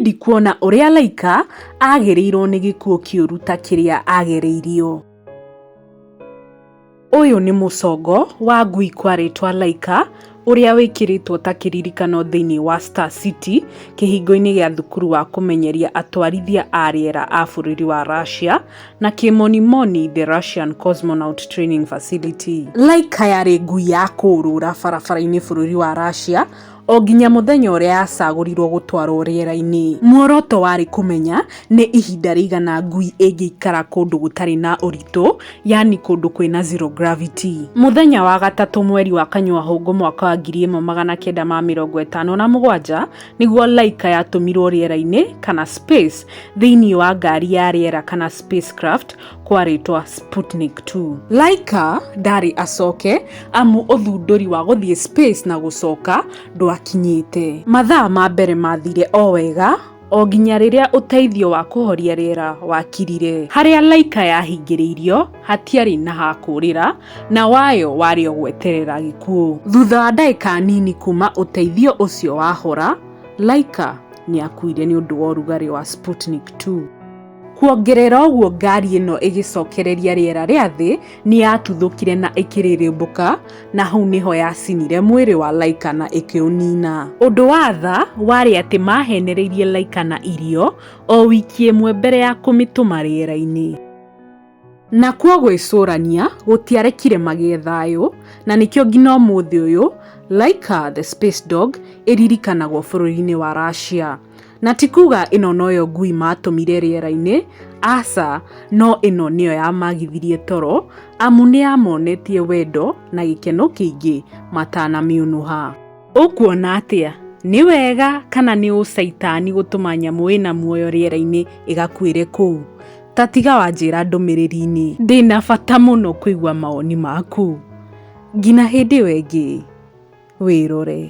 ndikuona ũrĩa Laika agĩrĩirwo nĩ gĩkuũ kĩũru ta kĩrĩa agereirio. Ũyũ nĩ mũcongo wa ngui kwa rĩtwa Laika ũrĩa wĩkĩrĩtwo ta kĩririkano thĩinĩ wa Star City kĩhingo-inĩ gĩa thukuru wa kũmenyeria atwarithia a rĩera a bũrũri wa Russia na kĩmonimoni the Russian Cosmonaut Training Facility. Laika yarĩ ngui ya kũũrũra barabara-inĩ bũrũri wa Russia o nginya mũthenya ũrĩa yacagũrirwo gũtwarwo rĩera-inĩ. Muoroto warĩ kũmenya nĩ ihinda rĩigana ngui ĩngĩikara kũndũ gũtarĩ na ũritũ, yani kũndũ kwĩna zero gravity. Mũthenya wa gatatũ mweri wa Kanyua-hũngũ mwaka wa 1957 nĩguo Laika yatũmirwo rĩera-inĩ kana space thĩinĩ wa ngari ya rĩera kana spacecraft kwa rĩtwa Sputnik 2. Laika ndarĩ acoke amu ũthundũri wa gũthiĩ space na gũcoka ndwakinyĩte. Mathaa ma mbere mathire o wega o nginya rĩrĩa ũteithio wa kũhoria rĩera wakirire. Harĩa Laika yahingĩrĩirio hatiarĩ na ha kũũrĩra na wayo warĩ o gweterera gĩkuũ. Thutha wa ndagĩka nini kuma ũteithio ũcio wahora, Laika nĩakuire nĩ ũndũ wa ũrugarĩ wa Sputnik 2. Kuongerera ũguo ngari ĩno ĩgĩcokereria rĩera rĩa thĩ nĩ yatuthũkire na ĩkĩrĩrĩmbũka na hau nĩho yacinire mwĩrĩ wa Laika na ĩkĩũnina. Ũndũ wa tha warĩ atĩ mahenereirie Laika na irio o wiki ĩmwe mbere ya kũmĩtũma rĩera-inĩ. Nakuo gwĩcũrania gũtiarekire magĩe thayũ na nĩkĩo nginya ũmũthĩ ũyũ Laika the space dog ĩririkanagwo bũrũri-inĩ wa Russia. Na ti kuga ĩno noyo ngui matũmire rĩera-inĩ, aca, no ĩno nĩyo yamagithirie toro amu nĩ yamonetie wendo na gĩkeno kĩingĩ matanamĩũnũha. Ũkuona atĩa? Nĩ wega kana nĩ ũcaitani gũtũma nyamũ ĩna muoyo rĩera-inĩ ĩgakuĩre kũu? Ta tiga wanjĩra ndũmĩrĩri-inĩ. Ndĩna bata mũno kũigua mawoni maku. Nginya hĩndĩ ĩyo ĩngĩ, wĩrore.